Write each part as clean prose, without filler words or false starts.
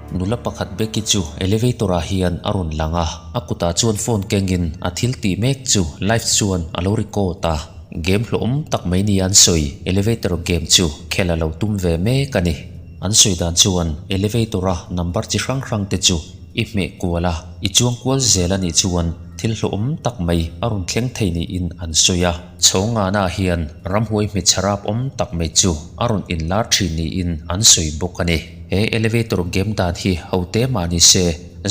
Nula pakhat Becky chu elevator ah hian a rawn lang a, a kutah chuan phone kengin a thil tih mek chu live chuan a lo record a. Game hlawhawm tak mai nia an sawi, elevator game chu khel a lo tum ve mek a ni. An sawi dan chuan elevator a number chi hrang hrang te chu i hmeh kual a, i chuang kual zel a nih chuan thil hlawhawm tak mai a rawn thleng thei niin an sawi a. Chhawngana hian ramhuai hmeichhe rap awm tak mai chu a rawn inlar thin niin an sawi bawk a ni. He elevator game dan hi hote mah ni se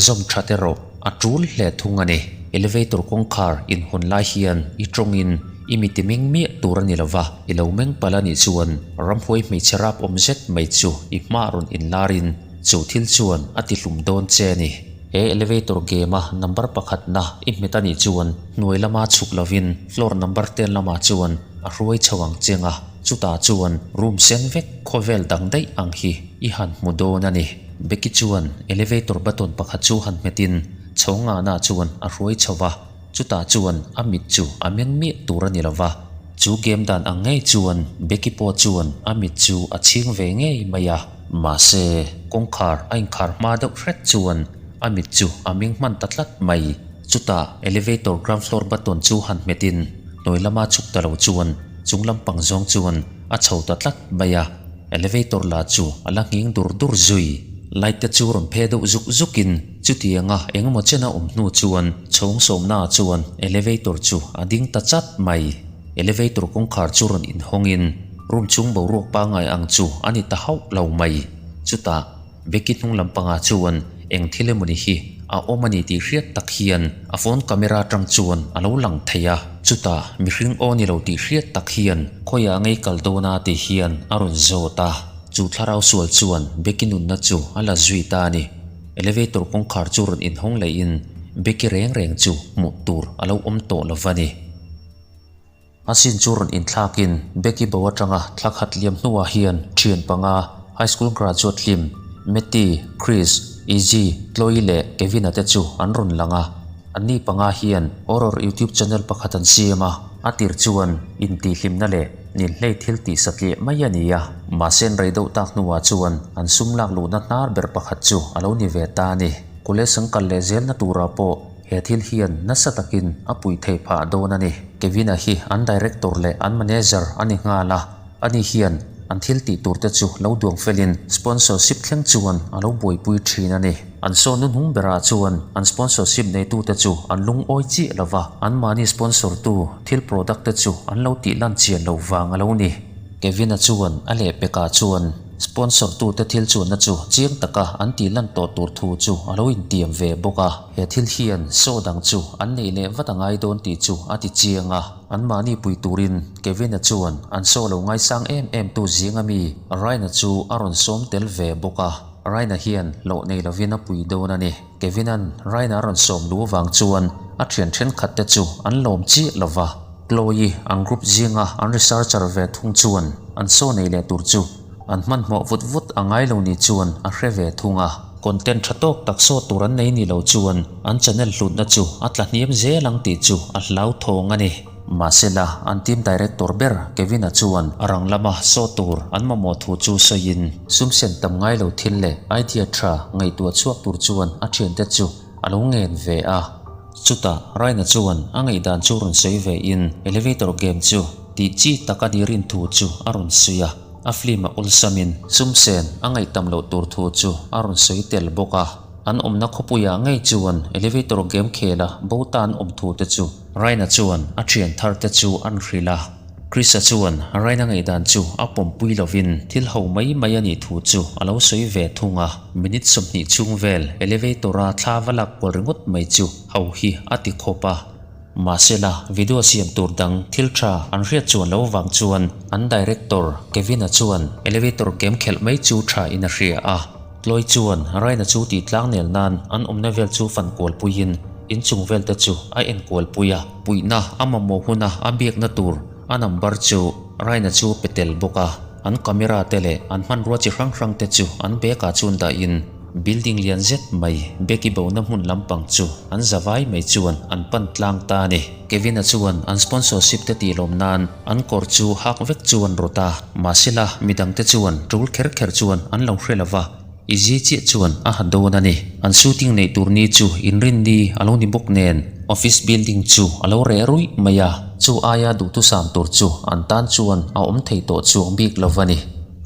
zawm that erawh a tul hle thung a ni. Elevator kawngkhar inhawn lai hian i tawngin i miti meng miah tur a ni lova, i lo meng palh a nih chuan ramhuai hmeichhe rap awm zet mai chu i hmah rawn inlarin chu thil chuan a ti hlum dawn che a ni. He elevator game a number pakhatna i hmet a nih chuan hnuai lama chhuk lovin floor number ten lamah chuan a hruai chho ang cheng a, chutah chuan room sen vek khawvel dang daih ang hi i han hmu dawn a ni. Becky chuan elevator button pakhat chu han hmetin chho ngahna chuan a hruai chho va, chutah chuan a mit chu a meng miah tur a ni lo va. Chu game dan ang ngei chuan Becky pawh chuan a mit chu a chhing ve ngei mai a. Mahse, kawngkhar a inkhar hma deuh hret chuan a mit chu a meng hman ta tlat mai. Chutah elevator ground floor button chu han hmetin hnuai lama chhuk ta lo chuan chung lampang zawng chuan a chho ta tlat mai a. Elevator la chu a la nghing dur dur zui. Light te chu rawn phe deuh zuk zukin chutianga engemaw chen a awm hnu chuan chhawng sawmnaah chuan elevator chu a ding ta chat mai. Elevator kawngkhar chu rawn inhawngin room chhung boruak pangngai ang chu a ni ta hauh lo mai. Chutah Becky hnung lampangah chuan eng thil emawni hi a awm a ni tih hriat tak hian a phone camera atang chuan a lo lang thei a. Chutah mihring aw ni lo tih hriat tak hian khawiah ngei kal dawn a tih hian a rawn zawt a. Chu thlarau sual chuan Becky nunna chu a la zui ta a ni. Elevator kawngkhar chu rawn inhawng lehin Becky reng reng chu hmuh tur a lo awm tawh lo va ni. A sin chu rawn inthlakin Becky bo atanga thla khat liam hnuah hian thian panga high school graduate hlim Matty, Chris, Izzy, Chloe leh Kevin-a te chu an rawn lang a. Anni panga hian horror YouTube channel pakhat an siam a, a tir chuan intihhlimna leh ninhlei thil tih satliah mai a ni a. Mahse an rei deuh tak hnuah chuan an sum lak luhna hnar ber pakhat chu a lo ni ve ta a ni. College an kal leh zelna turah pawh He thil hian nasa takin a puih theih phah dawn a ni. Kevin-a hi an director leh an manager a ni nghal a, ani hian an thil tih tur te chu lo duang felin sponsorship thleng chuan a lo buaipui thin a ni. An saw nuhnung berah chuan an sponsorship neitute chu an lungawi chiah lo va, anmahni sponsor tu thil product te chu an lo tih lan chian loh vang a lo ni. Kevin-a chuan a lehpekah chuan Sponsor tute thil chuanna chu chiang taka an tih lan tawh tur thu chu a lo intiam ve bawk a. He thil hian show dang chu an neih leh vat a ngai dawn tih chu a ti chiang a. Anmahni pui turin Kevin-a chuan an show lo ngaisang em em tu zinga mi Ryan-a chu a rawn sawm tel ve bawk a. Ryan-a hian hlawh nei lovin a pui dawn a ni. Kevin-a'n Ryan-a a rawn sawm luh avang chuan a thian thenkhat te chu an lawm chiah lo va. Chloe an group zinga an researcher ve thung chuan an saw nei leh tur chu an hmanhmawh vut vut a ngai lo ni chuan a hre ve thung a. Content tha tawk tak saw tur an nei ni lo chuan an channel hlutna chu a tla hniam zel ang tih chu a hlauthawng a ni. Mahsela an team director ber Kevin-a chuan a rang lama saw tur an mamawh thu chu sawiin sum sen tam ngai lo thil leh idea tha ngaihtuah chhuak tur chuan a thiante chu a lo ngen ve a. Chutah Raina chuan a ngaihdan chu rawn sawi ve in elevator game chu tih chi tak a ni rin thu chu a rawn sawi a, a film a awlsamin sum sen a ngaihtam loh tur thu chu a rawn sawi tel bawk a. An awmna khawpuiah ngei chuan elevator game khela bo ta an awm thu te chu Raina chuan a thian thar te chu an hrilh a. Krista chuan Raina ngaihdan chu a pawmpui lovin thil ho mai mai a nih thu chu a lo sawi ve thung a, minute 20 chhung vel elevator-a thla va lak kual ringawt mai chu ho hi a ti khawp a. Mahsela, video siam tur dang thil tha an hriat chuan lo vang chuan an director Kevin-a chuan elevator game khelh mai chu tha in a hria a. Chloe chuan Raina chu tih tlang nel nan an awmna vel chu fan kual puiin inchung vel te chu a en kual pui a. Puihna a mamawh huna a biakna tur a number chu Raina chu pe tel bawk a, an camera te leh an hmanrua chi hrang hrang te chu an bag ah chuan dahin building lian zet mai Becky bona hmun lampang chu an za vai mai chuan an pan tlang ta a ni. Kevin-a chuan an sponsorship te tih lawm nan an kawr chu hak vek chu an rawt a, mahsela midang te chuan tul kher kher chuan an lo hre lo va. Izzy chiah chuan a ha dawn a ni. An shooting neih tur ni chu inrinni a lo ni bawk nen office building chu a lo reh ruih mai a, chu aia duhthusam tur chu an tan chuan a awm thei tawh chuang bik lo va ni.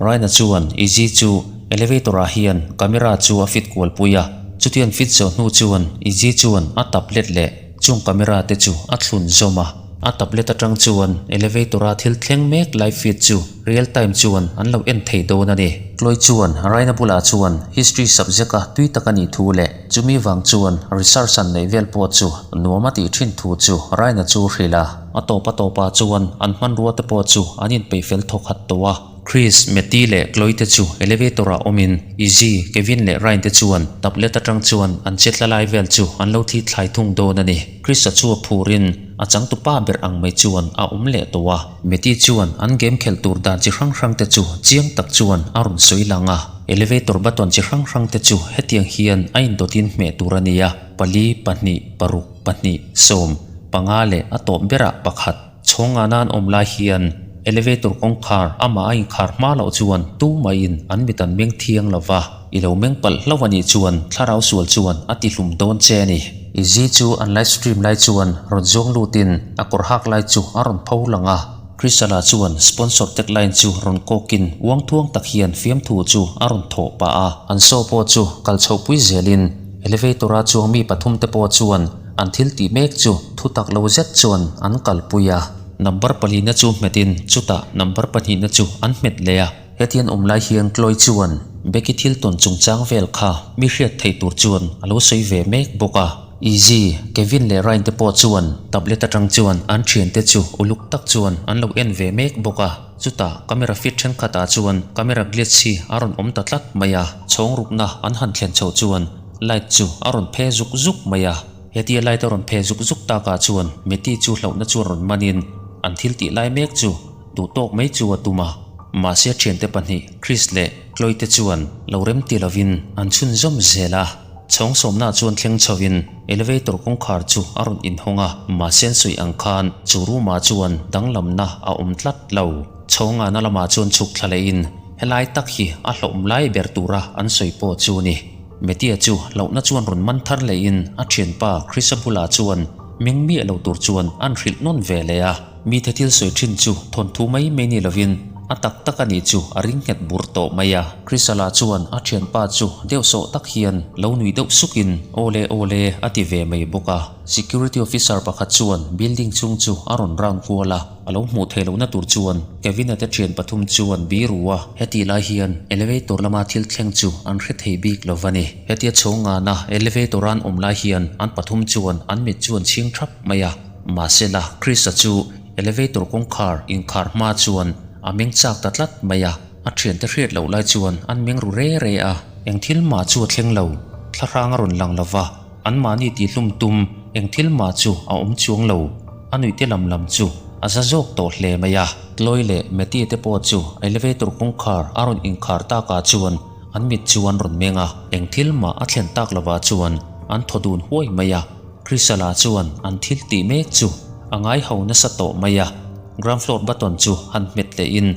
Raina chuan Izzy chu elevator ah hian camera chu a fit kual pui a, chutiang fit zawh hnu chuan Izzy chuan a tablet leh chung camera te chu a thlun zawm a. A tablet atang chuan elevator a thil thleng mek live feed chu real time chuan an lo en thei dawn a ni. Chloe chuan Raina bulah chuan history subject a tui tak a nih thu leh chumi vang chuan research an neih vel pawh chu nuam a tih thin thu chu Raina chu hrilh a. A tawp a tawpah chuan an hmanrua te pawh chu an inpeih fel thawk khat tawh a. Chris, Matty leh Chloe te chu elevator ah awmin Izzy, Kevin leh Ryan te chuan tablet atang chuan an che tla lai vel chu an lo thli thlai thung dawn a ni. Chris-a chu a phurin a changtupa ber ang mai chuan a awm leh tawh a. Matty chuan an game khelh tur dan chi hrang hrang te chu chiang tak chuan a rawn sawi lang a. Elevator button chi hrang hrang te chu hetiang hian a indawtin hmeh tur a ni a, pali, pahnih, paruk, pahnih, sawm, panga leh a tawp berah pakhat. Chhawng ngana an awm lai hian elevator kawngkhar amah a inkhar hma loh chuan tumaiin an mit an meng thiang lo va, i lo meng palh hlauh a nih chuan thlarau sual chuan a ti hlum dawn che a ni. Izzy chu an live stream lai chuan rawn zuang lutin a kawr hak lai chu a rawn pho lang a, Crystal-a chuan sponsor tagline chu rawn kawkin uang thuang tak hian fiamthu chu a rawn thawh pah a. An show pawh chu kal chhohpui zelin elevator-a chuang mi pathumte pawh chuan An thil tih mek chu thu tak lo zet chuan an kalpui a. Number palina chu hmetin chutah number pahnihna chu an hmet leh a. Hetian awm lai hian Chloe chuan Becky thil tawn chungchang vel kha mi hriat theih tur chuan a lo sawi ve mek bawk a. Izzy, Kevin leh Ryan te pawh chuan tablet atang chuan an thiante chu uluk tak chuan an lo en ve mek bawk a. Chutah camera fit thenkhatah chuan camera glitch hi a rawn awm ta tlat mai a. Chhawng rukna an han thlen chhoh chuan Light chu a rawn phe zuk zuk mai a, hetia light a rawn phe zuk zuk takah chuan Meti chu hlauhna chuan rawn manin an thil tih lai mek chu duh tawk mai chu a tum a. Mahse a thiante pahnih Chris leh Chloe te chuan lo rem ti lovin an chhunzawm zel a. Chhawng sawmnaah chuan thleng chhoin elevator kawngkhar chu a rawn inhawng a, mahse an sawi ang khan chu room ah chuan danglamna a awm tlat lo. Chhawng ngahna lamah chuan chhuk thla lehin helai tak hi a hlauhawm lai ber tura an sawi pawh chu a ni. Metia chu hlauhna chuan rawn man thar lehin a thianpa Chrisa bulah chuan meng miah lo tur chuan an hrilh nawn ve leh a. Mite thil sawi thin chu thawnthu mai mai ni lovin a tak tak a nih chu a ring nghet bur tawh mai a. Chrisa lah chuan a thianpa chu deuhsawh tak hian lo nui deuh sukin aw le aw le a ti ve mai bawk a. Security officer pakhat chuan building chhung chu a rawn round kual a. A lo hmuh theih lohna tur chuan Kevin-a te thian pathum chu an bi ru a, hetih lai hian elevator lama thil thleng chu an hre thei bik lo va ni. Hetia chhawng ngana elevator-a an awm lai hian an pathum chuan an mit chu an chhing thap mai a, mahsela Chris-a chu elevator kawngkhar inkhar hma chuan a meng chak ta tlat mai a, a thiante hriat loh lai chuan an meng ru re re a. Eng thil mah chu a thleng lo, thlahrang a rawn lang lo va. Anmahni tihhlum tum eng thil mah chu a awm chuang lo, a nuihte lam lam chu a za zawk tawh hle mai a. Chloe leh Mattie te pawh chu elevator kawngkhar a rawn inkhar takah chuan an mit chu an rawn meng a, eng thil mah a thlen tak lovah chuan an thaw dun huai mai a. Chrysala chuan an thil tih mek chu a ngai ho nasa tawh mai a, ground floor button chu han hmet lehin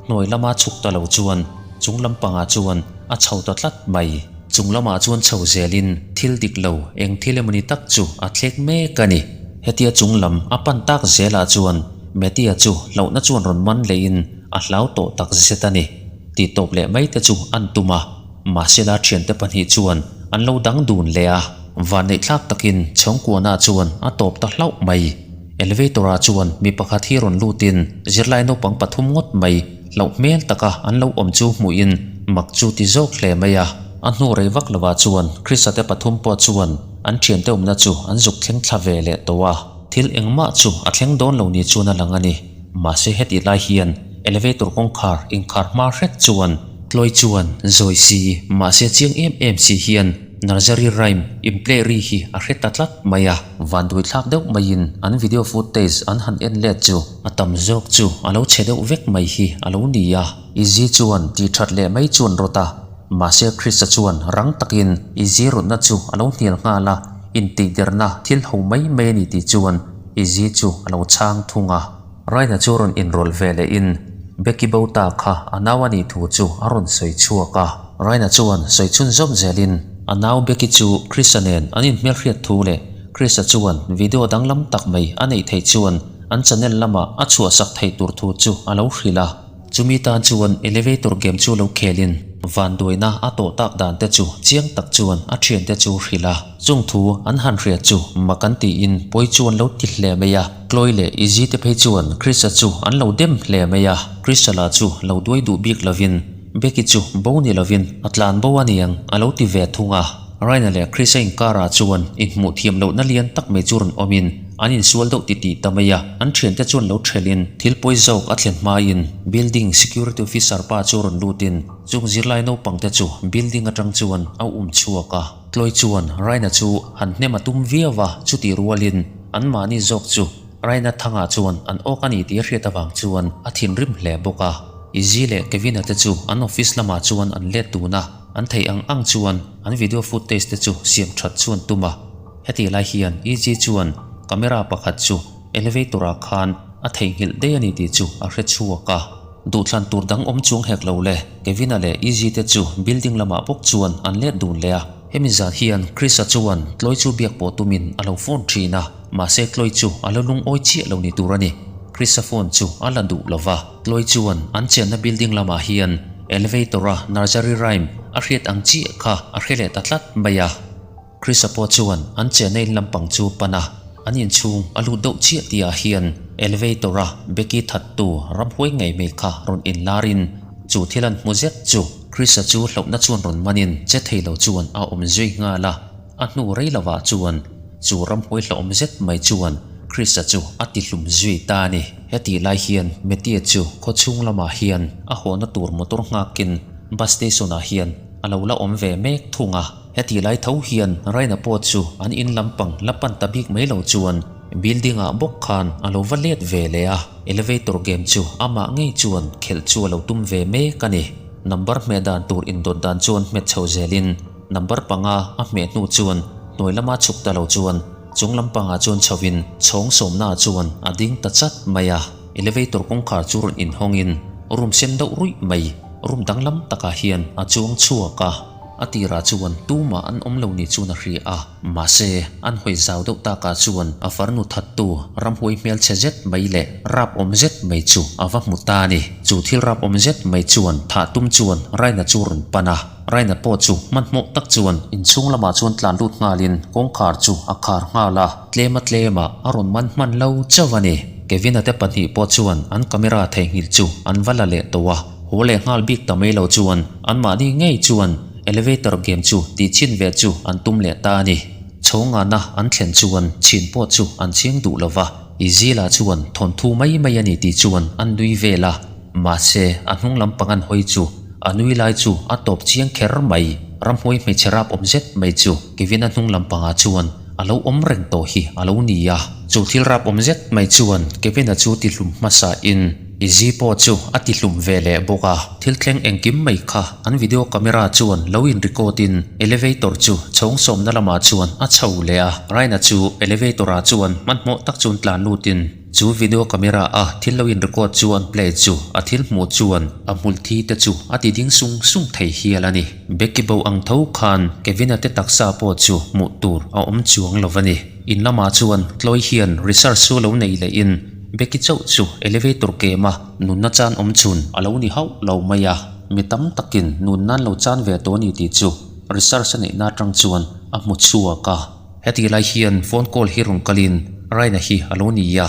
hnuai lama chhuk ta lo chuan chung lampangah chuan a chho ta tlat mai. Chung lamah chuan chho zelin thil dik lo eng thil emawni tak chu a thlek mek a ni. Hetia chung lam a pan tak zelah chuan Matty-a chu hlauhna chuan rawn man lehin a hlau tawh tak zet a ni. Tih tawp leh mai te chu an tum a, mahsela thiante pahnih chuan an lo dang dun leh a. Vanneihthlak takin chhawngkuana chuan a tawp ta hlauh mai. Elevator-ah chuan mi pakhat hi rawn lutin zirlai naupang pathum ngawt mai hlauh hmel taka an lo awm chu hmuhin mak chu ti zawk hle mai a. A hnu rei vak lovah chuan Chrisa te pathum pawh chuan an thiante awmna chu an zuk thleng thla ve leh tawh a. Thil engmah chu a thleng dawn lo ni chuan a lang a ni. Mahse hetih lai hian elevator kawngkhar inkhar hma hret chuan Chloe chuan zawi si mahse chiang em em si hian Nursery rhyme inplay ri hi a hre ta tlat mai a. Vanduai thlak deuh maiin an video footage an han en let chu a tam zawk chu a lo chhe deuh vek mai hi a lo ni a. Izzy chuan tih that leh mai chuan rawt a, mahse Chrisa chuan rang takin Izzy rawtna chu a lo hnial nghal a, intihderna thil ho mai mai a ni tih chuan Izzy chu a lo chhang thung a. Raina chu rawn inrawlh ve lehin Becky bo ta kha a nau a nih thu chu a rawn sawi chhuak a. Ryan-a chuan sawi chhunzawm zelin a nau Becky chu Chris-a nen an inhmelhriat thu leh Chris-a chuan video danglam tak mai a neih theih chuan an channel lamah a chhuahsak theih tur thu chu a lo hrilh a. Chumi tan chuan elevator game chu lo khelin vanduaina a tawh tak dan te chu chiang tak chuan a thiante chu hrilh a. Chung thu an han hriat chu mak an tiin pawi chu an lo ti hle mai a. Chloe leh Izzy te phei chuan Chris-a chu an lo dem hle mai a. Chris-a lah chu lo duai duh bik lovin Becky chu bo ni lovin a tlan bo a niang a lo ti ve thung a. Ryan-a leh Chris-a inkarah chuan inhmuh thiam lohna lian tak mai chu rawn awmin an insual deuh titih ta mai a. An thiante chuan lo thelhin thil pawi zawk a thlen hmain building security officer pa chu rawn lutin chung zirlai naupangte chu building atang chuan a um chhuak a. Chloe chuan Ryan-a chu han hnem a tum viau a, chutih rualin anmahni zawk chu Ryan-a thangah chuan an awk a ni tih a hriat avang chuan a thinrim hle bawk a. Izzy leh Kevin-a te chu an office lamah chuan an let dun a, an theih ang ang chuan an video footage te chu siam that chu an tum a. Hetih lai hian Izzy chuan camera pakhat chu elevator ah khan a theihnghilh daih a ni tih chu a hre chhuak a. Duhthlan tur dang awm chuang hek lo le, Kevin-a leh Izzy te chu building lamah bawk chuan an let dun leh a. Hemi zan hian Chris-a chuan Chloe chu biak pawh tumin a lo phone thin a, mahse Chloe chu a lo lungawi chiah lo ni tur a ni. Chris-a phone chu a la duh lo va. Chloe chuan an chenna building lamah hian elevator-a nursery rhyme a hriat ang chiah kha a hre leh ta tlat mai a. Chris-a pawh chuan an chenna in lampang chu pan a, an inchhung a lut deuh chiah tihah hian elevator-a Becky thattu ramhuai ngei mai kha rawn inlarin chu thil an hmu zet chu Chris-a chu hlauhna chuan rawn manin che thei lo chuan a awm zui nghal a. A hnu rei lovah chuan chu ramhuai hlauhawm zet mai chuan Chris-a chu a tihlum zui ta a ni. Hetih lai hian Mattie chu khaw chhung lamah hian a hawhna tur motor nghakin bus station-ah hian a lo la awm ve mek thung a. Hetih lai tho hian Raina pawh chu an in lampang la pan ta bik mai lo chuan building ah bawk khan a lo va let ve leh a, elevator game chu amah ngei chuan khelh chu a lo tum ve mek a ni. Number hmeh dan tur indawt dan chuan hmet chho zelin number panga a hmeh hnu chuan hnuai lama chhuk ta lo chuan chung lampangah chuan chhovin chhawng sawmnaah chuan a ding ta chat mai a. Elevator kawngkhar chu rawn inhawngin room sen deuh ruih mai room danglam takah hian a chuang chhuak a. A tirah chuan tumah an awm lo ni chuan a hria a, mahse an hawi zau deuh takah chuan a farnu thattu ramhuai hmelchhe zet mai leh rap awm zet mai chu a va hmu ta a ni. Chu thil rap awm zet mai chuan thah tum chuan Raina chu rawn pan a, Raina pawh chu hmanhmawh tak chuan inchhung lamah chuan tlan lut nghalin kawngkhar chu a khar nghal a, tlema tlemah a rawn man hman lo chauh a ni. Kevin-a te pahnih pawh chuan an camera theihnghilh chu an va la leh tawh a. Haw leh nghal bik ta mai lo chuan anmahni ngei chuan elevator game chu tih chhin ve chu an tum leh ta a ni. Chho ngana an thlen chuan chhin pawh chu an chhing duh lo va, Izila chuan thawnthu mai mai a ni tih chuan an nui vel a, mahse a hnung lampang an hawi chu a nui lai chu a tawp chiang kher mai. Ramhuai hmeichhe rap awm zet mai chu Kevin-a hnung lampangah chuan a lo awm reng tawh hi a lo ni a. Chu thil rap awm zet mai chuan Kevin-a chu tihlum hmasa in Izzy pawh chu a ti hlum ve leh bawk a, thil thleng engkim mai kha an video camera chuan lo in record in elevator chu chhawng sawmna lamah chuan a chho leh a, Raina chu elevator ah chuan hmanhmawh tak chuan tlan lut in chu video camera a thil lo in record chu an play chu a thil hmuh chuan a hmul thi te chu a ti ding sung sung thei hial a ni. Becky bo ang tho khan Kevin-a te taksa pawh chu hmuh tur a awm chuang lo a ni. In lamah chuan Chloe hian research chu lo nei leh in Becky chauh chu elevator kema nunna chan awm chhun a lo ni hauh lo mai a, mi tam takin nun nan lo chan ve tawh a ni tih chu research a neihna atang chuan a hmu chhuak a. Heti lai hian phone call hi rawn kalin Raina hi a lo ni a,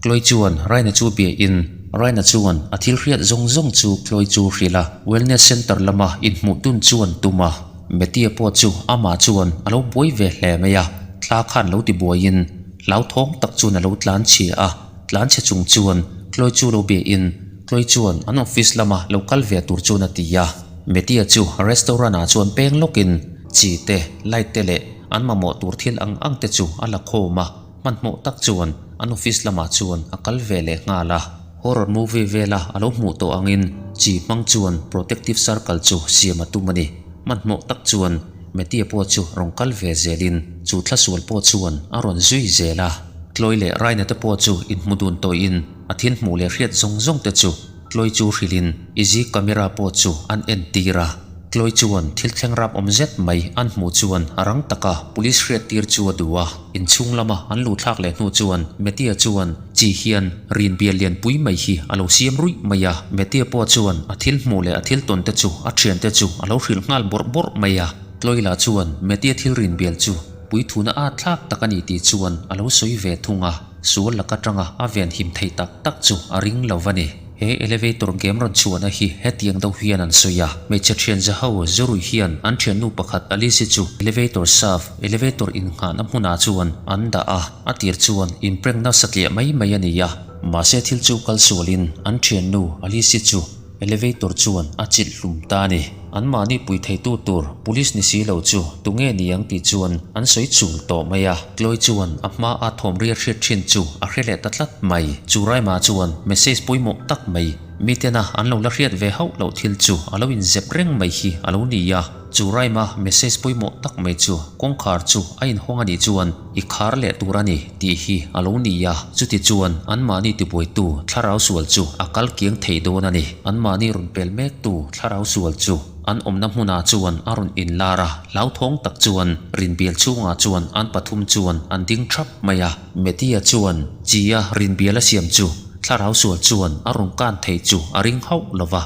Chloe chuan Raina chu bia in Raina chuan a thil hriat zawng zawng chu Chloe chu hrilh a, wellness center lama inhmuh dun chuan tum a, Mattie pawh chu amah chuan a lo buai ve hle mai a, thla khan lo ti buaiin Hlauthawng tak chuan a lo tlan chhia a, tlan chhe chung chuan Chloe chu lo bia in Chloe chuan an office lama lo kal ve tur chuan a ti a. Mattia chu restaurant ah chuan peng lawk in chi te, light te leh an mamawh tur thil ang ang te chu a la khawm a, hmanhmawh tak chuan an office lamah chuan a kal ve leh nghal a. Horror movie vela a lo hmuh tawh angin chi hmang chuan protective circle chu siam a tum a ni. Hmanhmawh tak chuan Mattie pawh chu rawn kal ve zelin chu thlasual pawh chuan a rawn zui zel a. Chloe leh Raina te pawh chu inhmu dun tawhin a thil hmuh leh hriat zawng zawng te chu Chloe chu hrilhin Izzy camera pawh chu an en tir a. Chloe chuan thil thleng rap awm zet mai an hmuh chuan a rang taka police hriat tir chu a duh a. Inchhung lama an luh thlak leh hnu chuan Mattia chuan chi hian rin bial lian pui mai hi a lo siam ruih mai a. Mattia pawh chuan a thil hmuh leh a thil tawn te chu a thiante chu a lo hrilh nghal bawrh bawrh mai a. Chloe lah chuan Mattia thil rin bial chu puithuna at thlak tak a ni tih chuan a lo sawi ve thung a. Sual laka tanga a ven him theih tak tak chu a ring lo va ni. He elevator game rawn chhuahna hi hetiang deuh hian an sawi a, hmeichhe thian za ho Zurui hian an thiannu pakhat Alice-i chu elevator shaft, elevator innghahna hmunah chuan an dah a, a tir chuan inprank nasa tliah mai mai a ni a, mahse thil chu kal sualin an thiannu Alice-i chu Elevator chuan a chilh hlum ta a ni. Anmahni pui theitu tur police ni si lo chu tunge ni ang tih chuan an sawi chul tawh mai a. Chloe chuan a hma a thawm ria hriat thin chu a hre leh ta tlat mai. Chu Raima chuan message pawimawh tak mai, mitena an lo la hriat ve hauh loh thil chu a lo inzep reng mai hi a lo ni a. Chu Raima message pawimawh tak mai chu kawngkhar chu a inhawng a nih chuan i khar leh tur a ni tih hi a lo ni a, chuti chuan anmahni tibuaitu thlarau sual chu a kal kiang thei dawn a ni. Anmahni rawn pel mektu thlarau sual chu an awmna hmunah chuan a rawn inlar a, hlauthawng tak chuan rinbial chhungah chuan an pathum chuan an ding thap mai a. Matty-a chuan chi-a rinbial a siam chu thlarau sual chuan a rawn kan thei chu a ring hauh lo va.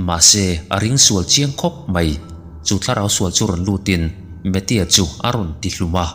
Mahse, a ring sual chiang khawp mai. Chu thlarau sual chu rawn lutin Matty-a chu a rawn ti hlum a.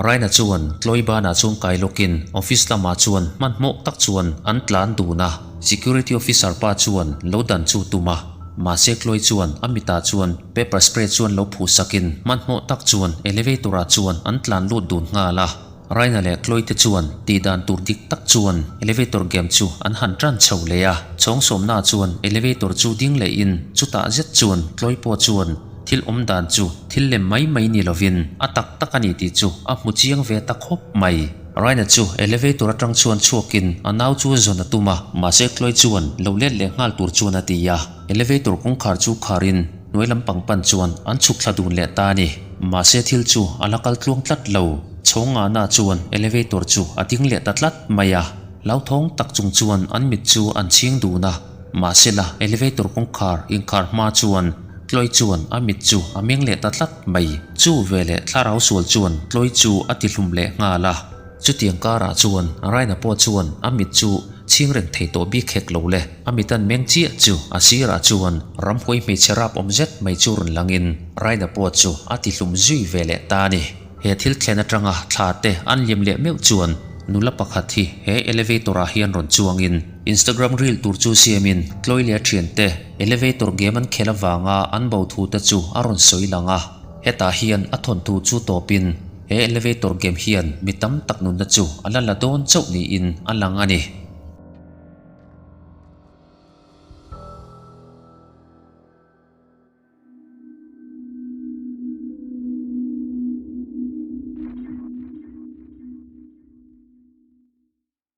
Raina chuan Chloe banah chuan kai lawkin office lamah chuan hmanhmawh tak chuan an tlan dun a. Security officer pa chuan lo dan chu tum a. Mahse Chloe chuan a mitah chuan pepper spray chuan lo phuh sakin hmanhmawh tak chuan elevator ah chuan an tlan lut dun nghal a. Raina leh Chloe te chuan tih dan tur dik tak chuan elevator game chu an han tan chho leh a. Chhawng sawmna chuan elevator chu ding lehin chutah zet chuan Chloe pawh chuan thil awm dan chu thil lem mai mai ni lovin a tak tak a ni tih chu a hmu chiang ve ta khawp mai. Raina chu elevator atang chuan chhuakin a nau chu zawn a tum a, mahse Chloe chuan lo let leh nghal tur chuan a ti a. Elevator kawngkhar chu kharin hnuai lampang pan chuan an chhuk thla dun leh ta a ni. Mahse thil chu a la kal tluang tlat lo. Chhawng ngahna chuan elevator chu a ding leh ta tlat mai a. Hlauthawng tak chung chuan an mit chu an chhing dun a. Mahsela elevator kawngkhar inkhar hma chuan Chloe chuan a mit chu a meng leh ta tlat mai. Chu veleh thlarau sual chuan Chloe chu a ti hlum leh nghal a. Chutiang karah chuan Raina pawh chuan a mit chu chhing reng thei tawh bik hek lo le. A mit an meng chiah chu a sirah chuan ramhuai hmeichhe rap awm zet mai chu rawn langin Raina pawh chu a ti hlum zui ve leh ta a ni. He thil thlen atanga thla te an liam leh meuh chuan nula pakhat hi he elevator ah hian rawn chuangin Instagram reel tur chu siamin Chloe leh a thiante elevator game an khelh avanga an bo thu te chu a rawn sawi lang a. Hetah hian a thawnthu chu tawpin he elevator game hian mi tam tak nunna chu a la la dawn chauh niin a lang a ni.